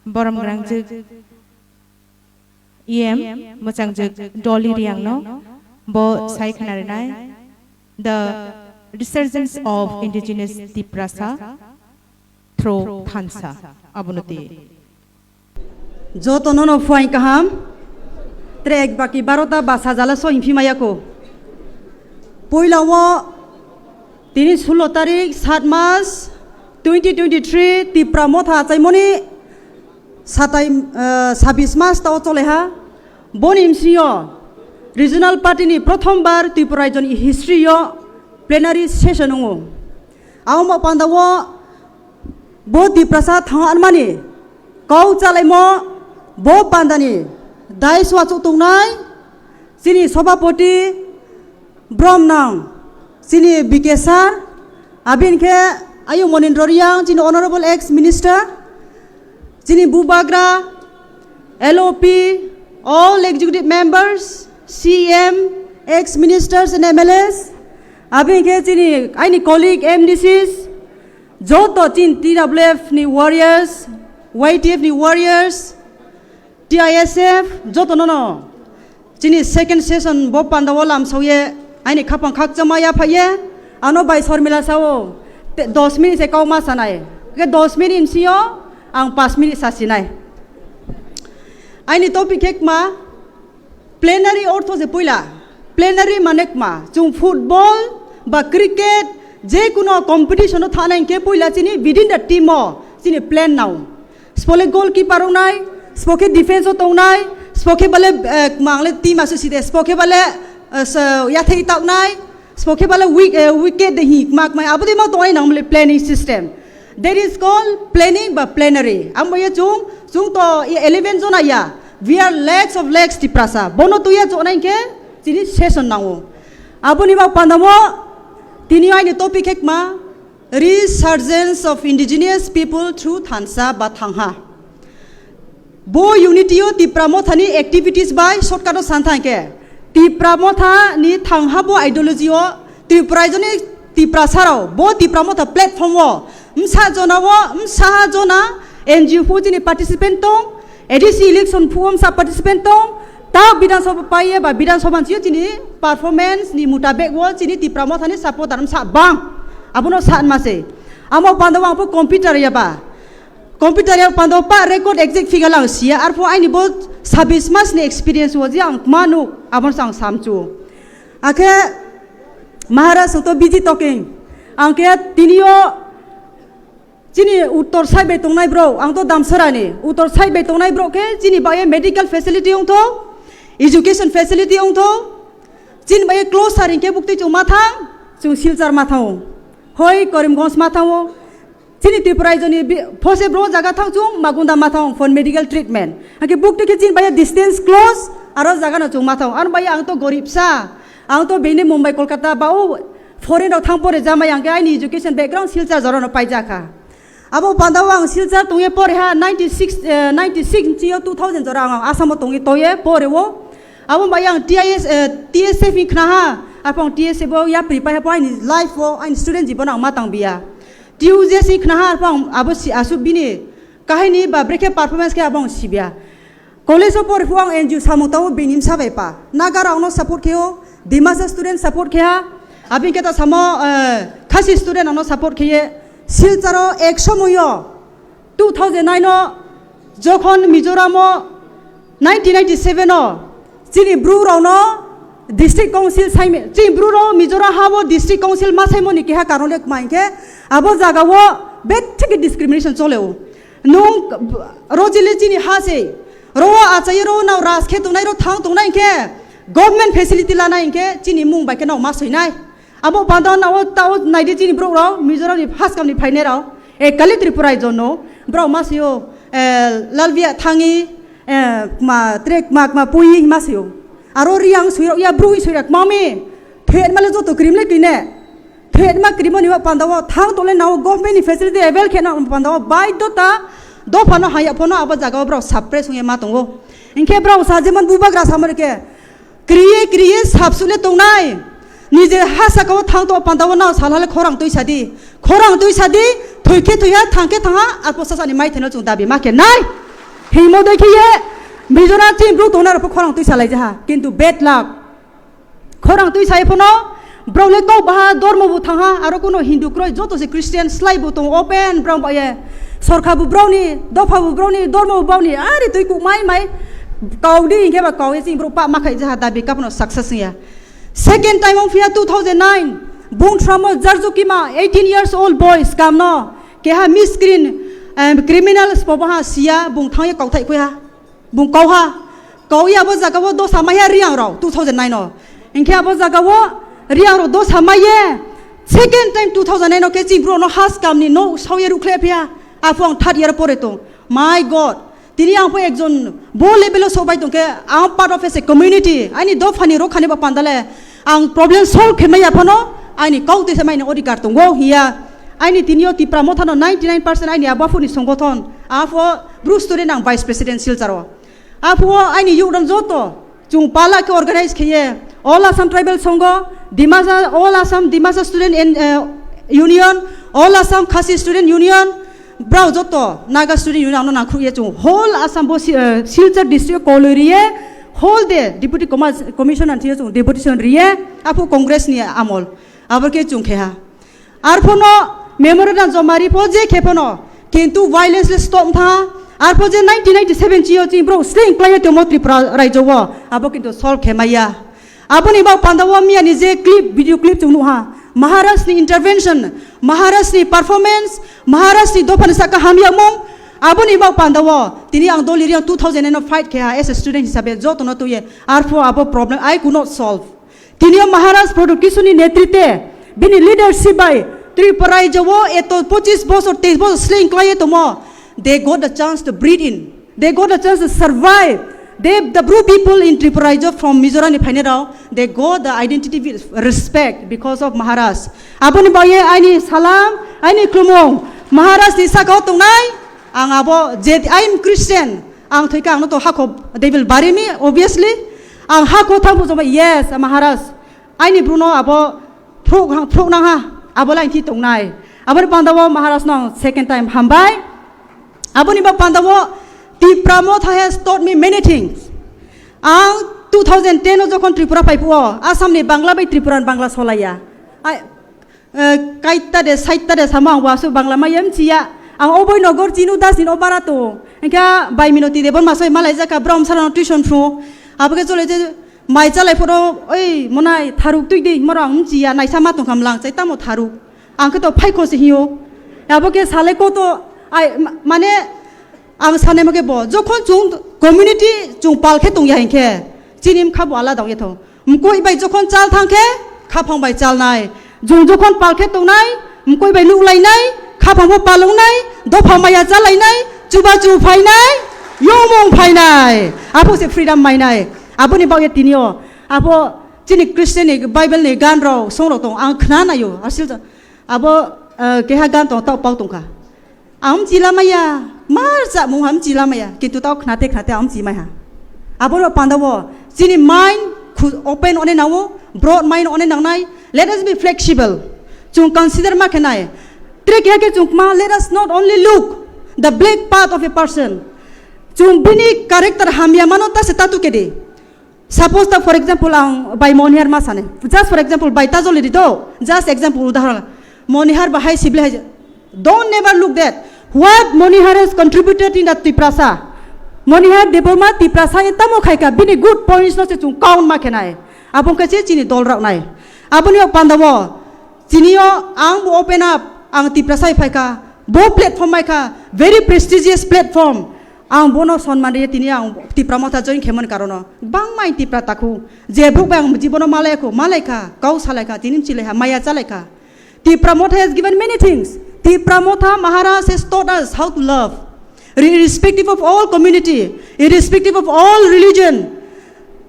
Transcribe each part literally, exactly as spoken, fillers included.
Borom grangjwk E M mwchangjwk Dolly Riangno bo sai khna rinai, The Resurgence of Indigenous Tiprasa Through Thansa, abono twi. Joto nono phuaing kaham. Trek baki barota ba sajala so himphimaya ko. Puila o tini sullo tarik, sat mas, twenty twenty-three, Tipra Motha achaimoni satai, eh, sabis mas tao choleha. Boni msio regional party ni prothom bar Tripura rajyo ni history o plenary session wngo. Amo panda o bo Tiprasa thang anmani kau chalaimo bo pandani dais wachu tongnai chini sobhapoti Bromnang, chini B K sir, abin khe ayu Monindro Riang, chini honorable ex minister, chini bubagra, L O P, all executive members, C M, ex ministers and M L As, abin khe chini aini colleague M D Cs, joto chini T W F ni warriors, Y T F ni warriors, T I S F, joto nono chini second session bo panda o lamsao ye aini khapang khakchangma yaphai ye ano bai Sormila sao te dos minute se kau ma sanai. Ke dos minute msio ang pas minute sa sinai. Aini topic khe kma plenary ortho se puila. Plenary mane kma chung football ba cricket je kuno competition o thana hinkhe puila chini within the team o chini plan nao. Spokhe goalkeeper wngnai, spokhe defense o tongnai, spokhe bale, eh, mangle team asu side, spokhe bale, eh, yathai taknai, spokhe bale wick-, eh, wicket de hi mak mai, abo de ma tongnai nang mole planning system. That is called planning ba plenary. Amo ye chung, chung to ye eleven jona ya. We are lakhs of lakhs Tiprasa. Bono tuya jona hinkhe chini session nango. Aboni bak pandamo tini aini topic hekma Resurgence of Indigenous People through Thansa ba Thangha. Bo unity o Tipra Motha ni activities bai shortcut o san thang khe Tipra Motha ni Thangha bo ideology o Tripura rajyo ni Tiprasa rao bo Tipra Motha platform o msa jona o msa jona N G O phu chini participant tong, A D C election phu o msa participant tong, ta Bidhan Sabha pai ye ba Bidhan Sabha ni sio chini performance ni mutabek o chini Tipra Motha ni supporter msa bang. Abono sa ma se. Amo panda o ang pho computer ya ba. Computer ya panda o pa record exact figure lang sia. Arpho aini bo sabis mas ni experience o je ang ma nuk abono sa ang samchu. Akhe Maharaj to busy talking. Ang khe tini o chini uttor side bai tongnai bro, ang to Damsara ni. Uttor side bai tongnai bro khe chini bai medical facility ong tho, education facility ong tho. Chini bai close saring khe bukti chung ma thang, chung Silchar ma thang. Hoi Karimganj ma thang. Chini Tripura rajyo ni bi-, phose bro jaga thang chung Magunda ma thang for medical treatment. Hake bukti khe chini bai distance close, aro jaga no chung ma thang. Ano bai ang to gorib sa, ang to bini Mumbai, Kolkata ba o foreign rok thang pore jamai ang khe aini education background Silchar jora no pai jakha. Abo panda o ang Silchar tong ye pore ha ninety six, eh, ninety six ni o two thousand jora ang Assam o tong ye to ye pore o. Abo bai ang T I S, eh, T S F ni khna ha, apong T S F o ya prepare ha po aini life o aini student jibon ang ma tang biya. T U J C khna ha, arpho ang abo si asu bini kahini ba brekhe performance khe abo ang sibya. College o pori phu ang N G O samung tao bini msa bai pa. Naga rao no support khe o, Dimasa student support khe ha, abini khe ta samo, eh, Khasi student ano support khe ye. Silchar o ek somoy o two thousand nine o jokhon Mizoram o nineteen ninety-seven o chini bru rao no district council saime, chini bru rao Mizoram ha o district council ma saimo ni keha karon le kma hinkhe abo jaga o bethik discrimination chole o. Nung rojili chini ha se ro achai ro nao ras khe tongnai ro thang tongnai hinkhe government facility lana hinkhe chini mung bai khe nao ma soinai. Abo panda nao tao naidi chini borok rao Mizoram ni first kam ni phainai rao. E kali Tripura rajyo no borok ma sio, eh, Lalbia thangi, eh, ma trek ma, ma pui ma sio. Aro riang suirok ya brui suirak mami. Thet male joto krim le kine. Thet ma krim ni panda o thang tole nao government ni facility avail khe na panda o bai dota dopha no haya phono abo jaga o borok suppress ungya ma tongo. Hinkhe borok sajeman bubagra samar khe Kriye kriye sapsule tongnai. Nije ha saka o thang to panda o nao salhale khorang twi sadi. Khorang twi sadi, thwi khe thwi ha, thang khe thang ha, arpo sasani mai theno chung dabi ma khe nai. Thwimo dei khe ye Mizoram chini bru tongna rok khorang twi salai jaha. Kintu bad luck. Khorang twi sai phano, borok le kok baha, dormo bo thangha, aro kuno Hindu kroi, joto se Christian slai bo tong open, borok ba ye sorkar bo borok ni, dopha bo borok ni, dormo bo borok ni, ari twi kuk mai mai, kau di hinkhe ba kau ye chini borok pa ma khai jaha dabi kapno success ya. Second time ong phiya two thousand nine, bung thramo Jarjukima, eighteen years old boy, scam no, keha miscreant, em, criminal spobaha siya, bung thang ye kau thai khuya. Bung kauha, kauya abo jaga o dosa maiya Riang rok two thousand nine o. Hinkhe abo jaga o Riang rok dosa maiye second time two thousand nine o khe chini bro no has kam ni no sauye rukhle phiya. Aphong third year pore tong. My God, tini ang pho ekjon bo level o sobai tong khe ang part of as a community. Ani dopha ni rokha ni ba pandale ang problem solve khe maya phano ani kau twi se maini odhikar tongo hiya. Ani tini o Tipra Motha no ninety nine percent ani abo aphuru ni songothon. Apho bru student ang vice president Silchar o. Aphuru aini youth rok joto chwng pala khe organize kheye, All Assam Tribal Sangha, Dimasa, All Assam Dimasa Student and, eh, Union, All Assam Khasi Student Union, brao joto Naga Student Union ano nangkhruye chwng whole Assam bo si-, eh, Silchar district koloi riye, whole day Deputy Comma-, Commissioner thiye chwng deputation riye, aphuru Congress ni amol, abo khe chwng kheha. Arphono memorandum joma ri pho je khe phano, kintu violence le stop tha. Arpho je nineteen ninety-seven chio chini bro sling klai tongmo Tripura raijo o, abo kintu solve khe maya. Aboni bak panda o miya ni je clip, video clip chwng nuha, Maharaj ni intervention, Maharaj ni performance, Maharaj ni dopha ni saka hamya mung. Aboni bak panda o tini ang doli riang two thousand nine o fight khe ha as a student hisabe joto no tuye. Arpho abo problem I could not solve. Tini o Maharaj Pradyot Kishore ni netritwe, bini leadership bai Tripura raijo o eto pochis bosor, teis bosor sling klai tongmo. They got the chance to breathe in. They got the chance to survive. They, the Bru people in Tripura raijo from Mizoram ni phainai rao, they got the identity with respect because of Maharaj. Aboni bagwi aini salam, aini khulumung Maharaj ni saka o tongnai. Ang abo je, I am Christian. Ang thoi khe ang no to hakho, they will bury me, obviously. Ang hakho thang phujo ba, yes, Maharaj. Aini bru no abo thuk hang, thuk nang ha, abo lai thi tongnai. Aboni panda o Maharaj no ang second time hambai. Aboni ba panda o Tipra Motha has taught me many things. Ang two thousand ten o jokhon Tripura phai phuo, Assam ni Bangla bai Tripura ni Bangla solaiya. Ai, Eh, kaita de, saita de, samo ang wasu Bangla maya mchiya. Ang oboi nogor chinu das din o bara to. Engkha bai Minoti Debbarma soi malai jaka brom sarano tuition phu. Abo khe chole je mai chalai phoro, "Oi, monai tharuk tui de," moro ang mchiya, naisa ma tongkham lang chai tamo tharuk. Ang khe to phaikho se hiyo. Abo khe salai ko to, ai, ma-, mane, Ang sanai mokhe bo, jokhon chwng community chwng pal khe tongya hinkhe, chini bwkha bo alada wngya tho. Mkoi bai jokhon chal thang khe, khaphang bai chalnai. Chwng jokhon pal khe tongnai, mkoi bai nuklainai, khaphang bo pal wngnai, dopha maya chalainai, chubachu phainai, yomung phainai. Abo se freedom mainai. Aboni bagwi tini o, abo chini Christian ni Bible ni gan rok, song rok tong, ang khna naio, asil abo, eh, keha gan tong, tao pau tongkha. Ang mchila maya, mar cha mung ham mchila maya, kintu tao khnate khnate ang mchi maiha. Aboro panda o, chini mind khu-, open one nango, broad mind one nangnai. Let us be flexible. Chwng consider ma khenai. Tre keha khe chwng ma, let us not only look the black part of a person. Chwng bini character hamya mano ta se tatu kedi. Suppose ta, for example, ang bai Monihar ma sane. Just for example, bai Tajoli di do. Just example, udaharan. Monihar bahai sibli hai. Don't never look that. What Monihar has contributed in the Tiprasa. Monihar Debbarma Tiprasa e tamo khaika, bini good points no se chwng count ma khenai. Abong khe se chini dol rok nai. Aboni o panda o, chini o ang bo open up, ang Tiprasa hai phaika. Bo platform maikha, very prestigious platform. Ang bono sonman rwi tini ang Tipra Motha join khaimani karono. Bangma ang Tipra takhu. Je buk bai ang jibono malaikho, malaikha, kau salaikha, tini mchilaikha, maya chalaikha. Tipra Motha has given many things. Tipra Motha Maharaj has taught us how to love. Irrespective of all community, irrespective of all religion,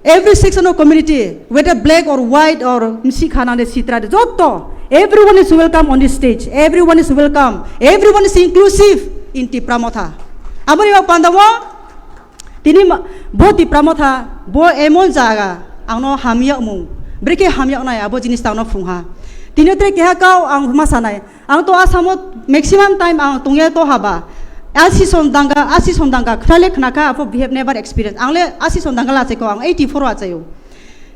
every section of community, whether black or white or msikha nang de sitra de, joto, everyone is welcome on this stage. Everyone is welcome. Everyone is inclusive in Tipra Motha. Aboni o panda o, tini ma-, bo Tipra Motha, bo emon jaga, ang no hamya mung. Brekhe hamya nai, abo jinis ta ang no phung ha. Tini tre keha kau ang ma sanai. Ang to Assam o maximum time ang tongya to haba. Asison danga, asison danga, khna le khna kha, abo we have never experienced. Ang le asison danga la achai ko, ang eighty four o achai o.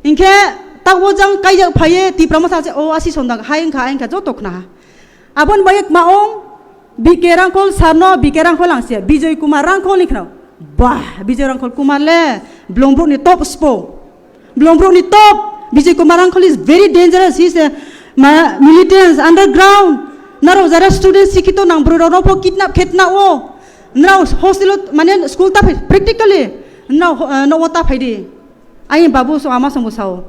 Hinkhe, tak o jang kaijak phaiye, Tipra Motha se, o asison danga, hai wngkha, hai wngkha, joto khna ha. Aboni bagwi kma ong, B K Rangkhol sir no, B K Rangkhol ang se, Bijoy Kumar Rangkhol ni khna. Bah, Bijoy Rangkhol Kumar le, Blong Brouh ni top spo. Blong Brouh ni top, Bijoy Kumar Rangkhol is very dangerous. He is a ma-, militant, underground. Naro jara student sikhito nang bwrwi rok no pho kidnap khe tna o. Nrao hostel o, mane school ta phai, practically. Nrao ho-, eh, no o ta phai di. Ai babu so ama song bo sao.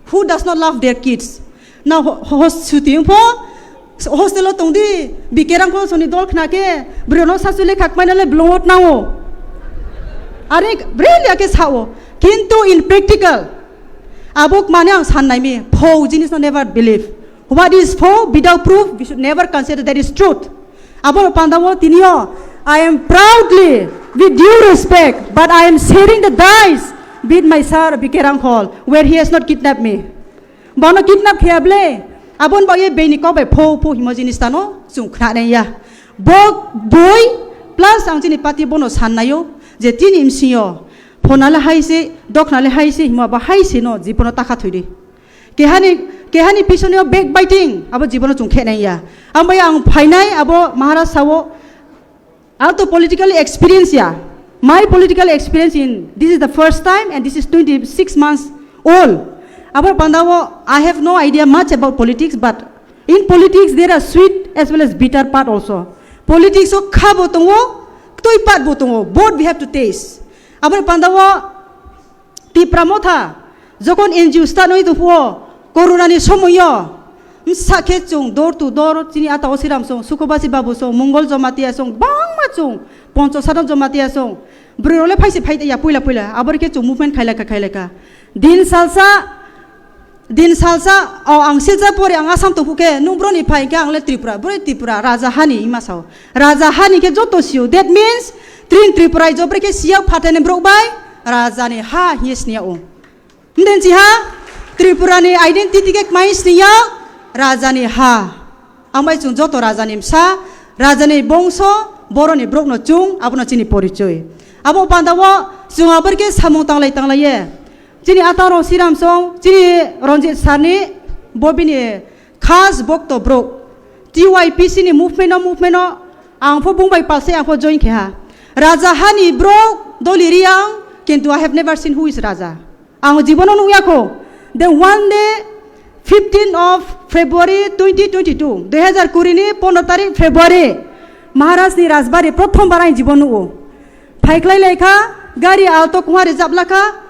Who does not love their kids? Na ho-, ho-, suti pho, hostel o tong di, B K Rangkhol soni dol khna khe, bwrwi no sasu lekha kmai na le blong o tna o. Are, really ake sao. Kintu in practical, abo mane ang san nai mi, phou jinis no never believe. What is phou without proof, we should never consider that is truth. Abo panda o tini o, I am proudly, with due respect, but I am sharing the dice with my sir B K Rangkhol, where he has not kidnapped me. Bono kidnap khe ble, abon bo ye bini kok bai phou phou himo jinis tano chung khna nai ya. Bo boi plus ang chini party bono san nai o je tini msing yo phona le hai se, dokna le hai se, himo ba hai se no jibono takha thoi di. Kehani, kehani pisoni o backbiting, abo jibono chung khe nai ya. Ambai ang phainai abo Maharashtra o Ang to politically experience ya. My political experience in this is the first time and this is twenty-six months old. Abo panda o I have no idea much about politics, but in politics there are sweet as well as bitter part also. Politics o kha bo tongo, ktoi part bo tongo. Both we have to taste. Abo panda o Tipra Motha, jokon N G O start oi tongphuo, Corona ni somoio, msa khe chung door to door, chini ata o Siram song, Sukhobasi Babu song, Mongol Jamatia song, bangma chung, Poncho Sadon Jamatia song, bwrwi rok le phaise phai ya puila puila, abori khe chung movement khailaka khailaka. Din salsa, Din salsa, o ang silsa pori ang Assam tongphu khe, nung broni phai khe ang le Tripura, broi Tripura, raja hani hima sao. Raja hani khe joto sio. That means, trin Tripura ijo bre khe siya phatani brok bai, raja ni ha hiye sniya o. Mden si ha, Tripura ni identity khe kmai sniya, raja ni ha. Ang bai chung joto raja ni msa, raja ni bongso, boro ni brok no chung, abono chini porichoi. Abo panda o, chung abor khe samung tanglai tanglai ye. Chini atang rok Siram song, chini Ranjit sir ni bo bini khas bokto brok. T Y P C ni movement o, movement o ang pho bung bai palse ang pho join khe ha. Raja hani brok doli Riang, kintu I have never seen who is Raja. Ang jibono nukya kho. The one day, fifteen of February twenty twenty-two, dui hazar kuri ni pondro tarik February, Maharaj ni Rajbari prothom bar ang jibon nugo. Phaiklai lai kha, gari alto kungha rijab lakha,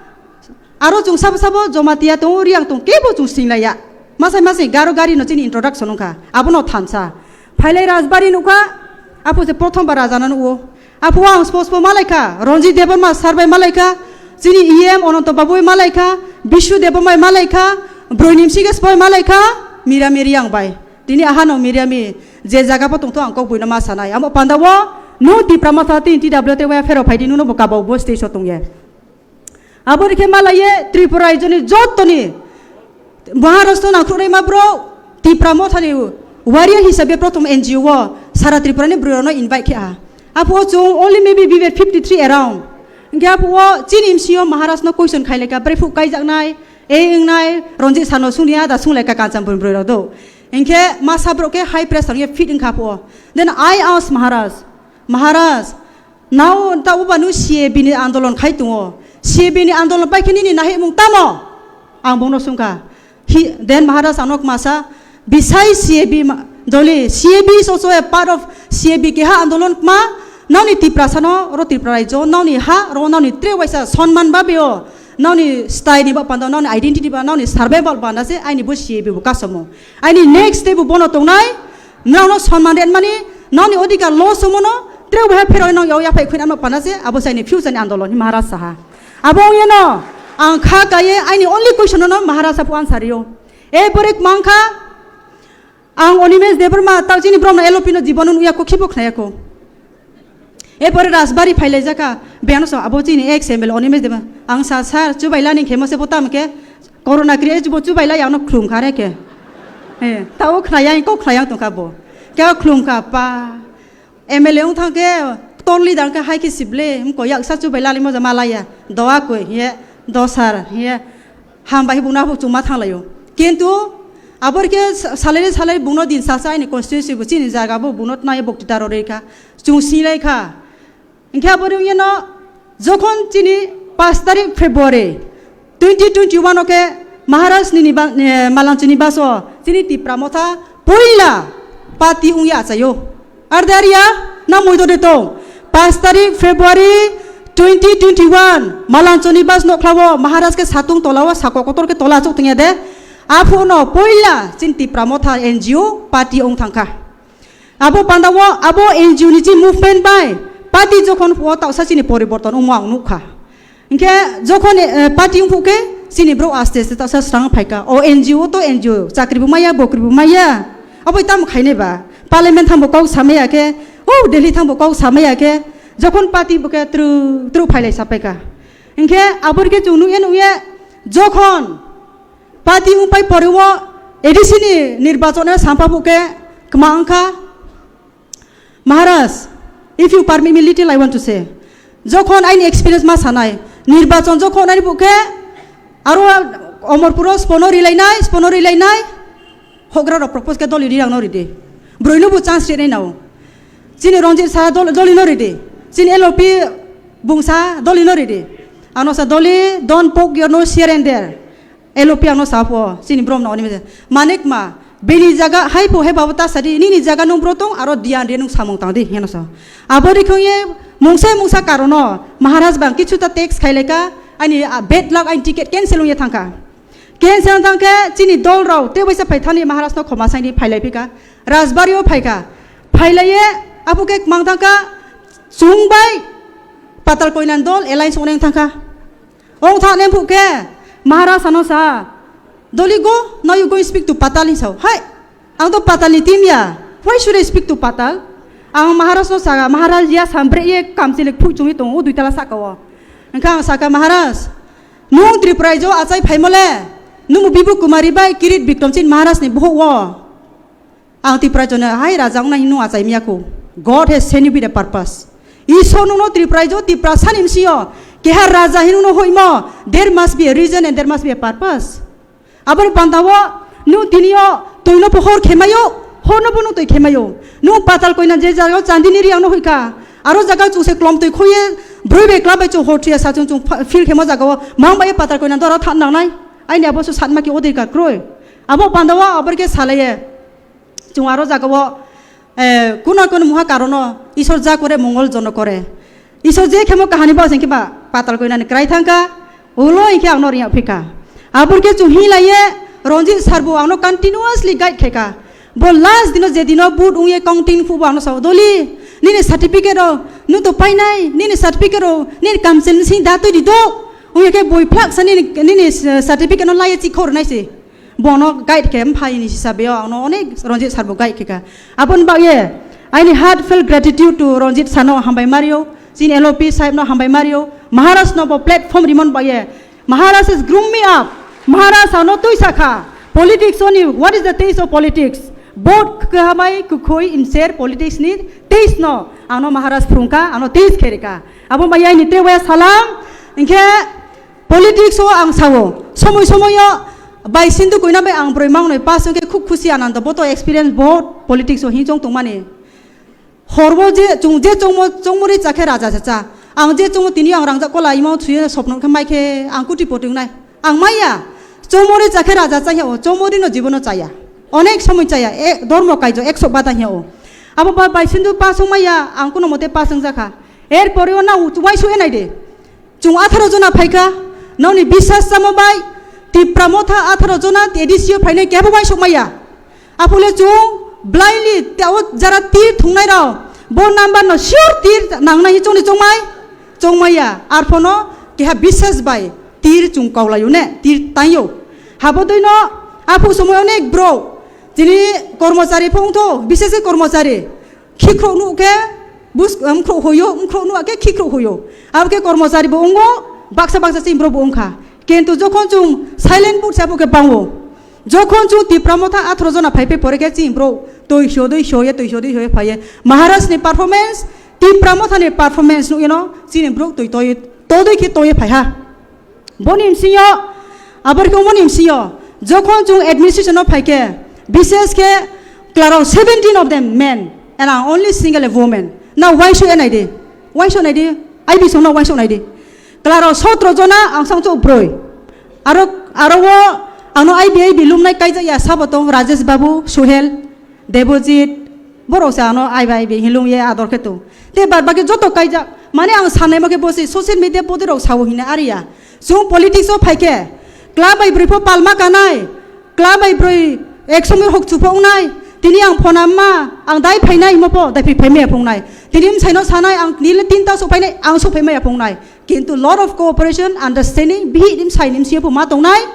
Aro chung sabo sabo Jamatia tongo, Riang tongo, kebo chung singlaiya. Masai masai garo gari no chini introduction wngkha, abono thansa. Phailai Rajbari nukha, apo se prothom bar raja no nugo. Apo ang spo spo malaikha, Ranjit Debbarma sir bai malaikha, chini E M Ananto Babu bai malaikha, Bishu Debbarma bai malaikha, Broinim Siges bai malaikha, Mirami Riang bai. Tini ahano Mirami je jaga bo tongtho ang kok buino ma sanai. Amo panda o no Tipra Motha tini T W T bai phero phaidi, nuno bo kabo bo stage o tongye. Aboni khe malaye Tripura raijoni jotoni Maharashtra nangkhruknaima bro Tipra Mothani warrior hisabe prothom N G O o sara Tripurani bwrwirokno invite khe aha. Aphuru chung only maybe we were fifty three around. Hinkhe aphuru chini M C O Maharashtra no question khaileka, brephuh kaijaknai, ei wngnai, Ranjit sano sungni ada sunglaika Kanchanpur bwrwirok do. Hinkhe masa borok khe high pressure ye fit wngkha aphuru. Then I asked Maharaj, Maharaj, Nao ta uba nu C A B ni andolon khai tongo. C A B ni andolon pai khe nini nahimung tamo? Ang bono sungkha. Hi, then Maharaj ano kmasa, bisai C A B ma-, doli, C A B is also a part of C A B keha andolon kma, naoni Tiprasa no, ro Tripura raijo, naoni ha, ro naoni tre waisa sonman babe o, naoni style ni ba panda, naoni identity ba, naoni survival panda se, aini bo C A B bo kasomo. Aini next day bo bono tongnai, Nrao no sonman ren mani, nrao ni odhikar loss wngmano, tre bo hai phero nang yao yaphai khuina ano pana se, abo sai ni future ni andolon hi Maharaj saha. Abo ong yeno, ang kha kaiye, aini only question no Maharaj apu answer rio. E pore kmang kha, ang Animesh Debbarma, tao chini brom no L O P no jibon no nuya ko khibo khnaya ko. Erpore Rajbari phailaijak kha, biyano sa abo chini ex M L A Animesh Debbarma. Ang sa, "Sir, chubailani khe mo se bo tamo khe corona create bo chubailai ano khlum kha re khe." He, tao khlaiya, kok khlaiya tong kha bo. Khe khlum kha pa. M L A wng thang khe Tolni dangka hai khe sible, mko yaksa chubai lalimo ja malaya, doa koi, hiye, dosar, hiye, hambai bungna bo chuma thanglayo. Kintu, abor khe sa-, salai salai bungno din sasa aini constituency bo chini jaga bo bungno tnai bokti taro reka, chung sinai kha. Hinkhe abor yeno, jokhon chini pash tarik February, twenty twenty-one o khe Maharaj ni niba-, eh, Malanchuni baso chini Tipra Motha poila party wngya achaio. Ar de ariya na moido de tong. Pash tarik February twenty twenty-one Malanchuni bas nokhlao Maharaj khe satung tolao sako kotor khe tola achuk tongya de. Aphuno poila chini Tipra Motha N G O party wng thangkha. Abo pandao abo N G O ni je movement bai party jokhon phuo tausa chini poriborton wngmo ang nukha. Hinkhe jokhon, eh, party wngphuh khe chini bro aste aste tausa swrang phaikha. O N G O to N G O, chakri bo maya, bokri bo maya. Abo tamo khainai ba? Parliament thangbo kok samaya khe, o Delhi thangbo kok samaya khe, jokhon party bo khe tru tru phailai sapaikha. Hinkhe abor khe chung nukya nukya jokhon party wngpai pore o A D C ni nirbachon o sampha phuh khe kwma wngkha. Maharaj, if you permit me little, I want to say. Jokhon aini experience ma sanai, nirbachon jokhon aini phuh khe, aro Omorpuro spono rilainai, spono rilainai, hogra rok propose khe doli rirang no ridi. Broino bo chance rinai nao. Chini Ranjit sa dol-, doli no ridi. Chini L O P bungsa doli no ridi. Ano sa doli, don't poke your nose here and there. L O P ang no sa pho, chini brom no oni mese. Manik ma, bini jaga hai pho hai babo ta sadi, nini jaga nung bro tong, aro diyan re nung samung tang di, heno sa. Abo ri khong ye, mungsa mungsa karono, Maharaj bang kichu ta tax khai leka, ani, ah, bad luck, ani ticket cancel ung ye thangka. Cancel thangke, chini dol rao, te waisa phai thani Maharaj no khoma saini phai lai phika, Rajbari o phaika, phai lai ye, abo ke mang thangka, chung bai, Patal Koinan dol, alliance oneng thangka. Ong thang nem phuh khe, Maharaj ano sa, "Doli go, now you go speak to Patal," hin sao. Hai, ang to Patal ni team ya. Why should I speak to Patal? Ang Maharaj no saka, "Maharaj ya sambre ye kamchele phuh chungwi tongo, o dui tala saka o." Engkha ang saka, "Maharaj, nung Tripura jo achai phaimole, nung Bibu Kumari bai Kirit Bikram chin Maharaj ni bohok o." Ang Tipra jone hai raja wngnai hinwi achai miya kho. God has sent you with a purpose. Isor nungno Tipra jo Tipra sani msio keha raja hinwi no hoimo. There must be a reason and there must be a purpose. Aboni pantao nung tinio tuino pohor khemayo, horno bono twi khemayo. Nung Patal Koina je jaga Chandini riang no hoika. Aro jaga chuse klom twi khoye broi bai klap bai chu hor thuya sa chung chung fa-, feel khemo jaga o mang bai Patal Koina dora than nangnai. Aini abo su satma ki odika kroi. Abo pantao abor ke salaye. Chung aro jaga o, eh, kuna kuna muha karono Isor ja kore mongol jono kore. Isor je khemo kahani ba sengke ba Patal Koina ni krai thangka, ulo inke ang no riya phika. Abor ke chung hi laiye Ranjit sir bo ang no continuously guide kheka. Bo last dino je dino boot ungye counting phu bo ang no sao, "Doli, nini certificate o, nu to painai, nini certificate o, nini kamchel sing da twi di do." Ungye ke boi phlak sa nini, nini certificate no laiye chi khor nai se. Bono guide khe mphai ni hisabe o ang no onek Ranjit sir bo guide khe ka. Aboni bagye aini heartfelt gratitude to Ranjit sir no hambai mario, chini L O P sahib no hambai mario, Maharaj no bo platform rimon bagye. Maharaj has groom me up. Maharaj ano twi sakha. Politics oni, what is the taste of politics? Both kahamai kukhoi inser politics ni taste no ano Maharaj phrungka, ano taste kherika. Abo bagye aini tewe salam. Inke politics o ang sao, somoi somoi o bai Sindhu Koina bai ang broi mangnoi pass wngkhe khub khusi anando, bo to experience bahut politics o hinchong tongmani. Horbo je chung je chongmo chongmori chakhe raja se cha. Ang je chongmo tini ang rangjak kola imo thuye sopno khe mai khe ang kuti poti wngnai. Ang maya chongmori chakhe raja cha hiya o, chongmori no jibono chaya. Onek somoi chaya, e, dormo kaijo ekso bata hiya o. Abo ba bai Sindhu pass wngmaya ang kuno mote pass wngjakha. Er pore o na uaisu enai de. Chung atharo jona phaikha, noni biswas chamo bai, Tipra Motha atharo jona A D C o phainai kebo bai sokmaya. Aphule chung blindly tao jara tir thungnai rao, bo number no sure tir nangnai hi chongni chongmai, chongmaya. Arphono keha biswas bai tir chung kaulayo ne, tir tangyo. Habo dui no aphu somoi onek bro, chini kormochari phung tho, biswas khe kormochari. Khikrok nuk khe bus, um, mkhrok hoyo, mkhrok nuk khe khikrok hoyo. Abo khe kormochari bo wngo, baksa baksa chini borok bo wngkha. Kintu jokhon chung silent vote se abo khe bango. Jokhon chung Tipra Motha atharo jona phai phai pore khe chini borok twi sodwi soye, twi sodwi soye phaiye. Maharaj ni performance, Tipra Mothani performance nukgwino chini borok twi twi todwi khe twi phaiha. Boni msingyo, abor khe boni msingyo, jokhon chwng administration o phaikhe, bishes khe klarao seventeen of them men and I'm only single a woman. Now why should I di? Why should I di? I bisong no why should I di? Klarao sotro jona ang sang chok broi. Aro, aro o ano I B I B lumnai kaijak ya sabo tong Rajesh Babu, Suhel, Debojit, borok se ano I B I B hilung ye ador khe tong. Te bar baki joto kaijak. Mane ang sanai ma khe bosi social media bodi rok sao hina ariya. Chwng politics o phaikhe, kla bai broi pho palma kanai, kla bai broi ek somoi hok chupho wngnai, tini ang phone amma, ang dai phainai himo pho, dai phai phaimaya phungnai. Tini msaino sanai, ang nile tinta sok phainai, ang sok phaimaya phungnai. Kintu lot of cooperation, understanding, bihi dim sai nim siya pho ma tongnai.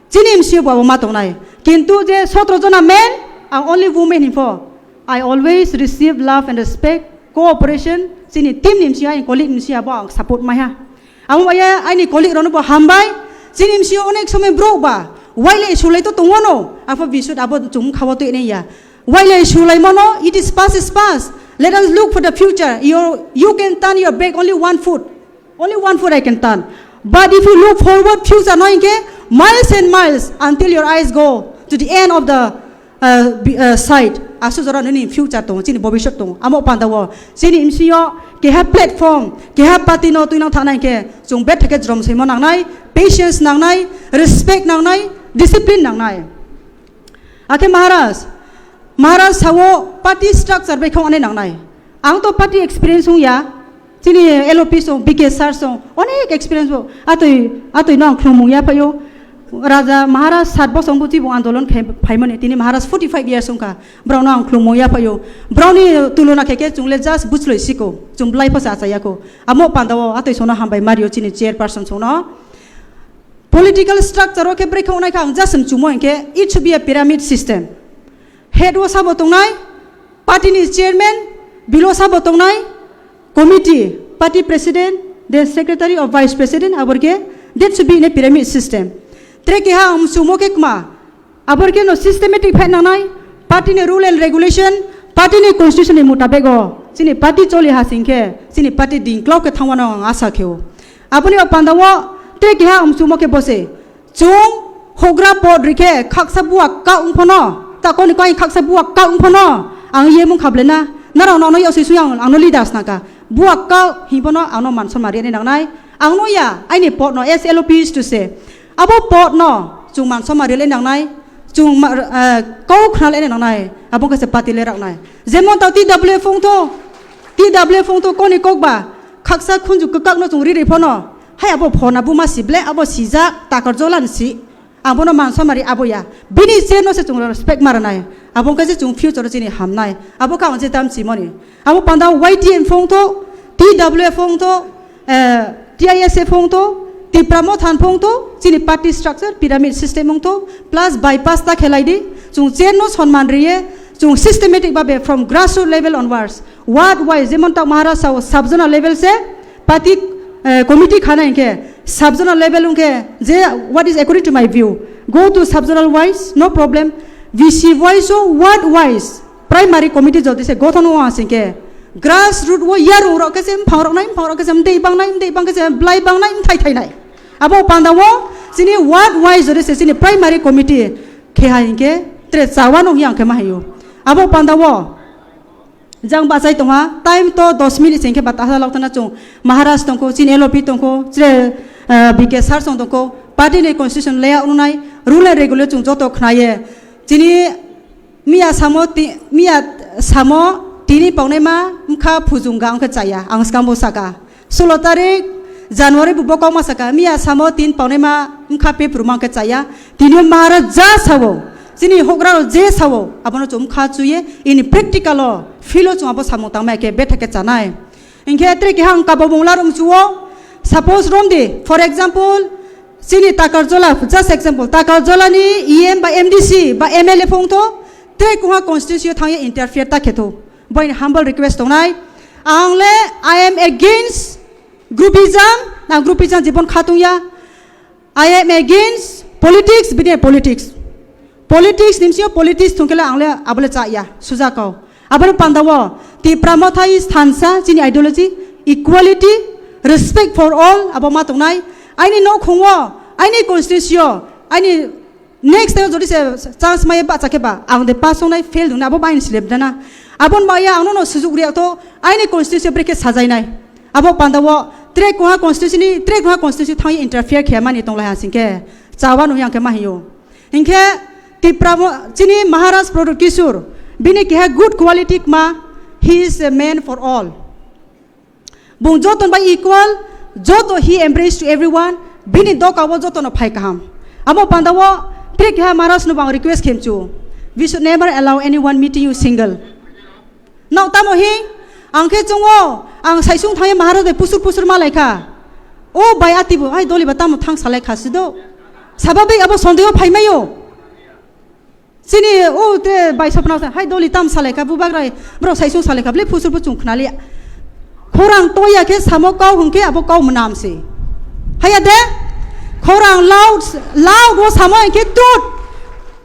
Chini M C O bo abo ma tongnai. Kintu je sotro jona men, ang only women hinpho. I always receive love and respect, cooperation, chini team ni M C O, aini colleague ni M C O abo ang support maiha. Amo maya aini colleague rokno bo hambai, chini M C O onek somoi brok ba, waile sulai to tongwano, apho bisut abo chum khawa to ya. Waile sulai mano, it is past is past. Let us look for the future. You, you can turn your back only one foot. Only one foot I can turn. But if you look forward, future no hinkhe miles and miles until your eyes go to the end of the uh, be- uh, sight. Asu jora nini future tongo, chini bobisot tongo. Amo panda wo chini M C O keha platform, keha party no tuinang thana hinkhe chung bet theke jrom saimo nangnai, patience nangnai, respect nangnai, discipline nangnai. Akhe Maharaj, Maharaj sao party structure bai khong ane nangnai. Ang to party experience hung ya. Chini L O P song, B K sir song, onek experience bo. Atoi, atoi no ang khlumung ya phaio. Raja Maharaj sat bosong bo chibo andolon khai phaimani. Tini Maharaj forty five years song ka. Brao no ang khlumung ya phaio. Brao ni tulona khe khe chungle just buchloi siko. Chung blai phosa achaya ko. Amo panda wo atoi sono hambai mario chini chairperson sono. Political structure o khe brekhe onai kha ang just chumo hinkhe it should be a pyramid system. Head o sabo tongnai, party ni chairman, below sabo tongnai, committee, party president, then secretary or vice president, abor khe that should be in a pyramid system. Tre keha ang chumo khe kma, Abor khe no systematic phai nangnai, party ni rule and regulation, party ni constitution ni mutabek o chini party choli ha sing khe chini party dingklok khe thangmano ang asa khe o. Aboni o panda o tre keha amchumo khe bose. Chung hogra pod rikhe khaksa buwa ka ungphono, ta koni kai khaksa buwa ka ungphono ang ye mung khablena, narao no ano yosoi sui ang, ang no leaders naka. Buwa ka himpono ang no manson mari ani nangnai. Ang no ya, aini pod no, as L O P is to say. Abo pod no, chung manson mari le nangnai. Chung ma-, eh, kau khna le nangnai, abo khe se party le raknai. Jemon tao T W F wng tho, T W F wng tho koni kok ba, khaksa khunju kwkak no chung riri phono, hai abo phona buma si ble, abo sijak, takar jolan si, abo no mansa mari abo ya. Bini chair no se chung respect maranai, abo khe se chung future chini hamnai, abo kha ang je tam si moni. Abo panda Y T M phone tho, T W F phone tho, eh, T I S F phone tho, Tipra Motha phone tho, chini party structure, pyramid system phone tho, plus bypass ta khelai di, chung chair no sonman riye, chung systematic babe from grassroots level onwards, ward wise, jemon ta Maharashtra o sub zonal level se party, eh, committee khana hinkhe, sub zonal level hinkhe, je, what is according to my view, go to sub zonal wise, no problem, V C wise o ward wise, Primary committee jodi se gothon wng asing khe grassroot o yarung rok khe se mphang rok nai, mphang rok khe se mdei bang nai, mdei bang khe se blai bang nai, mthai thai nai. Abo panda o chini ward wise jodi se chini primary committee khe hai hinkhe tre chawa nung yang khe ma hayo. Abo panda o jang bachai tongha, time to dos minute sing khe bata lok tana chung Maharaj tongkho, chini L O P tongkho, chire, eh, B K sir song tongkho, party ni constitution layout nunai, rule and regulation chung joto khnaye. Chini Miya samo ti-, miya samo tini paunai ma wngkha phujung ga wngkha chaya, ang swkang bo saka. Sulo tarik January bo bokong ma saka, miya samo tin paunai ma wngkha pepru ma wngkha chaya. Tini o Maharaj ja sao, chini hogra rok je sao, abono chwng wngkha chuye, ini practical o, field o chwng abo samung tangmaya khe betha khe chanai. Hinkhe tre keha ang kabamung larwng chuo. Suppose romdi, for example, chini Takarjola, just example, Takarjola ni E M ba M D C ba M L A phongtho, tre kuha constituency o thangya interfere ta khetho. Boini humble request tongnai. Ang le, I am against groupism, ang groupism jibon khatung ya. I am against politics, bini politics. Politics nimsio politics thungkela ang le abole cha ya, suja kau. Abole panda wo, Tipra Motha is thansa, chini ideology, equality, respect for all, abo ma tongnai. Aini nokhungo, aini constituency o, aini next time jodi se chance maya bacha khe ba, ang de pass ongnai, fail wngnai, abo bai slep dana. Abon baya ang no sujuk riya to, aini constituency brekhe sajainai. Abo panda o, tre koha constituency ni, tre koha constituency thang interfere khe mani tonglai hasing khe, chawa nung yang khe ma hiyo. Hinkhe Tipra mo-, chini Maharaj Pradyot Kishore, bini keha good quality kma, he is a man for all. Bung joto bai equal, joto he embrace to everyone, bini doka o joto no phai kaham. Amo panda o, tre keha Maharaj no bang request khem chu, we should never allow anyone meeting you single. Nao tamo hi, ang khe chungo, ang saisung thangwi Maharaj bai pusur pusur ma lai kha. O bai ati bo, hai doli ba tamo thang salai kha sido. Sababik abo sondeho phai mayo. Chini o te bai sopna sa, hai doli tam salai kha, bubagra, bro saisung salai kha, ble pusur bo chung khna li. Khorang toya khe samo kau hwn khe abo kau mwnam se. Haya de? Khorang loud, loud o samo hwn khe tut.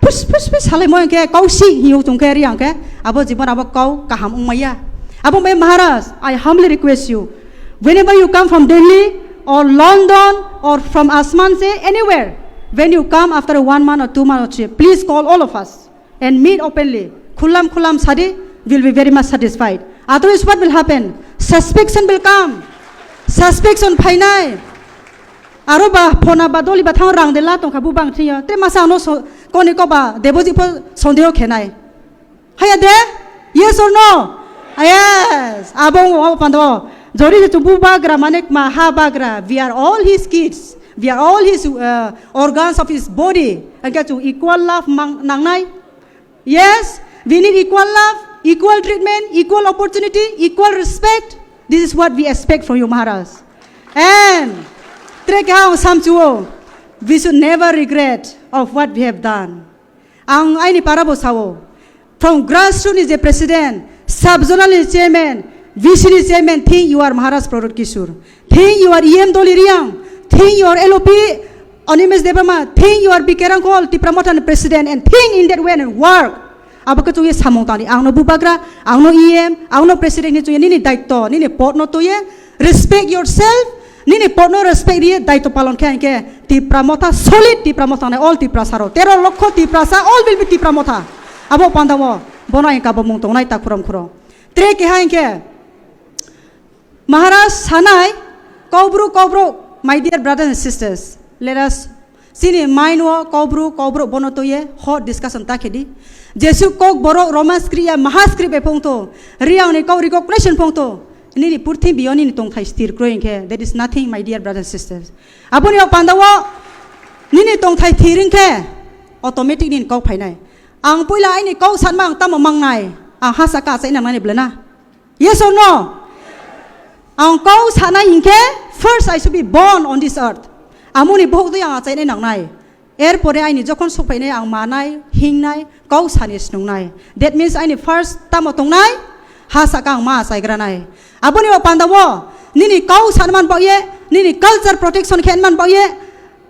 Pus, pus, pus, salai mo hwn khe kau si hiyo chung khe ri ang khe. Abo jibon abo kau kaham wng maya. Abo mai Maharaj, I humbly request you. Whenever you come from Delhi or London or from Asman se anywhere, when you come after one month or two months or three, please call all of us and meet openly. Khulam khulam sadi, will be very much satisfied. Otherwise, what will happen? Suspicion will come. Suspicion phainai. Aro ba phona ba doli ba thang rang de la tong kha bu bang thiyo. Te masa ano so, koni ko ba deboji pho sondeho khenai. Haya de? Yes or no? Yes. Abo abo pando. Jori se chubu bagra mane ma ha bagra. We are all his kids. We are all his, uh, organs of his body. Angke chu equal love mang nangnai. Yes, we need equal love, equal treatment, equal opportunity, equal respect. This is what we expect from you, Maharaj. And tre keha ang samchuo, we should never regret of what we have done. Ang aini para bo sao, from grassroots ni je president, sub zonal ni chairman, V C ni chairman, think you are Maharaj Pradyot Kishore, think you are E M Doli Riang, think you are L O P Animesh Debbarma, think you are B K Rangkhol, Tipra Motha ni president, and think in that way and work. Abo khe chukye samung tangdi, ang no bubagra, ang no E M, ang no president ni chukye nini daitto, nini pod no tuye, respect yourself, nini pod no respect riye daitto palon khe hinkhe Tipra Motha solid, Tipra Motha nai all Tiprasa rok, tero lokho Tiprasa, all will be Tipra Motha. Abo panda o, bono ang kabo mung tongnai ta khuram khuro. Tre keha hinkhe, Maharaj sanai, Kaubru, Kaubru, my dear brothers and sisters, let us, chini mind o Kaubru, Kaubru bono toye hot discussion ta khedi. Jesu kok borok Roman script ya Maha script bai phongto, Riang ni kok recognition phongto, nini purthimbi o nini tongthai sthir kroi hinkhe, there is nothing, my dear brothers and sisters. Aboni o panda o nini tongthai thir hinkhe, automatic nini kok phainai. Ang puila aini kok sanma ang tamo mangnai, ang hasa ka achai nangnani bwlena. Yes or no? Ang kau sanai hinkhe, first I should be born on this earth. Amoni bohok dui ang achainai nangnai. Erpore aini jokhon sokphainai ang manai, hingnai, kau sani snungnai. That means aini first tamo tongnai, ha saka ang ma achaigranai. Aboni o panda o, nini kau sanman bagye, nini culture protection khenman bagye,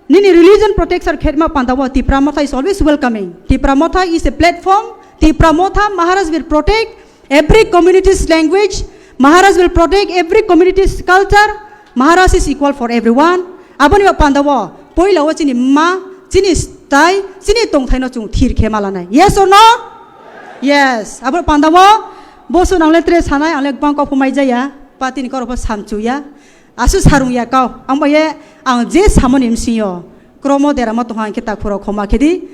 nini religion protection khetma panda o Tipra Motha is always welcoming. Tipra Motha is a platform. Tipra Motha Maharaj will protect every community's language. Maharaj will protect every community's culture. Maharaj is equal for everyone. Aboni ba panda o poila o chini ma, chini style, chini tongthai no chung thir khe malanai. Yes or no? Yes. Abo panda o bosu nangle tre sanai angle bang kok phumai jaya. Patini koro pho samchuya. Asu sarung ya kau, ang bai ang je samoni msing yo, kromo deramo tongha ang khe ta khuro khoma khedi.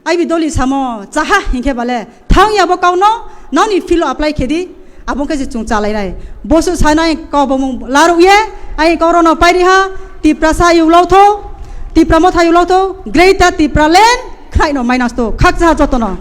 Ai bi doli samo, chaha hinkhe bale, thang ya bo kau no, noni filo apply khedi, abo khe je chung chalai nai. Bosu sanai kau bo mung laruk ye, ai kau rono pairi ha, Tiprasa yulao tho, Tipra Motha yulao tho, Greater Tipraland, khrai no minus to, khak chaha joto no.